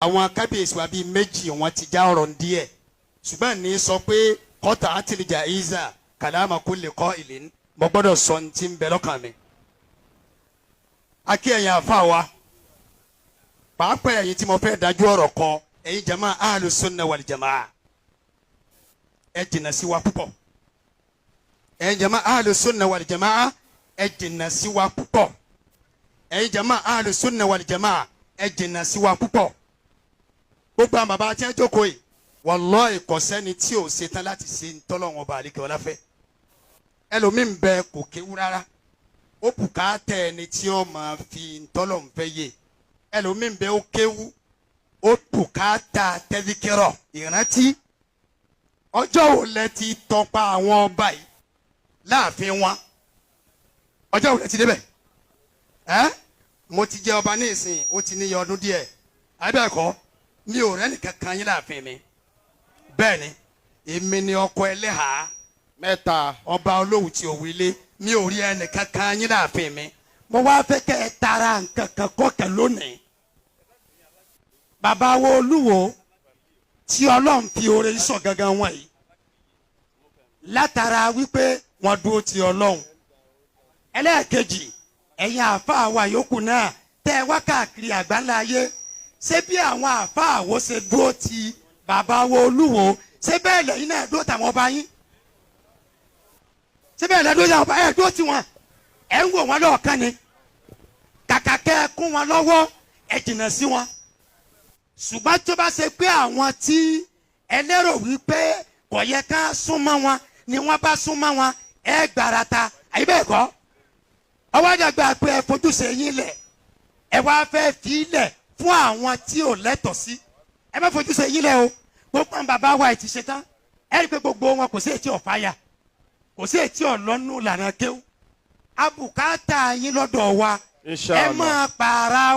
Àwọn kábíyèsí wa bíi méjì, wọn ti já ọ̀rọ̀ díẹ̀, ṣùgbọ́n ní sọ pé kọ́tà àtìlìjà ìzà kàlámà kó lè kọ́ ìlú, mo gbọ́dọ̀ sọ ní ti ń bẹ lọ́kàn mi. Akí ẹ̀yin àfa wa, pàápàá ẹ̀yin tí mo fẹ́ dájú ọ̀rọ̀ kọ, ẹ̀yin jama ahlu sunna wal jamaa, ẹ jìnnà sí wa púpọ̀. Ẹ̀yin jama ahlu sunna wal jamaa, ẹ jìnnà sí wa púpọ̀. Ẹ̀yin jama ahlu sunna wal jamaa, ẹ jìnnà sí wa púpọ̀. Gbogbo àwọn bàbá tí wọ́n jókòó yìí, wallahi, kò sẹ́ni tí ò ṣetán láti ṣe ntọ́lọ́wọ́n ọba àlekè ọlá fẹ́. Ẹlòmíín bẹ, kò kéwú rárá, ó bùkátà ẹni tí ó máa fi ntọ́lọ́wọ́n fẹ́ yé. Ẹlòmíín bẹ, ó kéwú, ó bùkátà tẹ́síkírọ̀ ìrántí. Ọjọ́ wo lẹ ti tọpa àwọn ọba yìí láàfin wọn? Ọjọ́ wo lẹ ti débẹ̀? Ẹ́ mo ti jẹ ọba ní ìsìn, ó ti níye ọdún díẹ̀, àbẹ́ẹ̀kọ́? Mi ò rẹ́nì kankan yín láàfin mi. Bẹ́ẹ̀ ni, èmi ni ọkọ ẹlẹ́hàá mẹ́ta. Ọba olówù tí òwú ilé, mi ò rí ẹnì kankan yín láàfin mi. Mo wá fẹ́ kẹ́ ẹ tara nǹkan kan kọ́kẹ́ lónìí. Bàbá wo olúwo tí Ọlọ́run fi oore sọ gangan wọ̀nyí látara wípé wọ́n dúró ti Ọlọ́run. Ẹlẹ́ẹ̀kejì, ẹ̀yin àáfàá wa yòókù náà tẹ́ ẹ wá káàkiri àgbáńlá ayé, ṣé bí àwọn àáfàá wo ṣe dúró ti bàbá wo olúwo, ṣé bẹ́ẹ̀ lẹ́yìn náà dúró tàwọn ọba yín? Ṣé bẹ́ẹ̀ lẹ́ dúró tàwọn ọba ẹ̀ dúró tiwọn? Ẹ̀ ń wò wọ́n lọ́ọ̀kan ni, kàkà kẹ́ ẹ kún wọn lọ́wọ́, ẹ jìnnà sí wọn. Ṣùgbọ́n tó bá ṣe pé àwọn tí ẹ lérò wípé kò yẹ ká súnmọ́ wọn ni wọ́n bá súnmọ́ wọn, ẹ gbàràta, àyè bẹ́ẹ̀ kọ́? Ọwọ́ àdàgbà pé ẹ fojúṣe yín lẹ̀, ẹ wá fẹ́ fi lẹ̀ fún àwọn tí ò lẹ́tọ̀ọ́ sí. Ẹ má fojúṣe yín lẹ̀ o. Gbogbo àwọn bàbá wa ẹ̀ ti ṣe tán, ẹ rí i pé gbogbo wọn, kò sí ètí ọ̀fàyà, kò sí ètí ọ̀lọ́nù lànà kéwù. Abùkátà yín lọ́dọ̀ wa. Ẹ Inshallah. máa pààrà.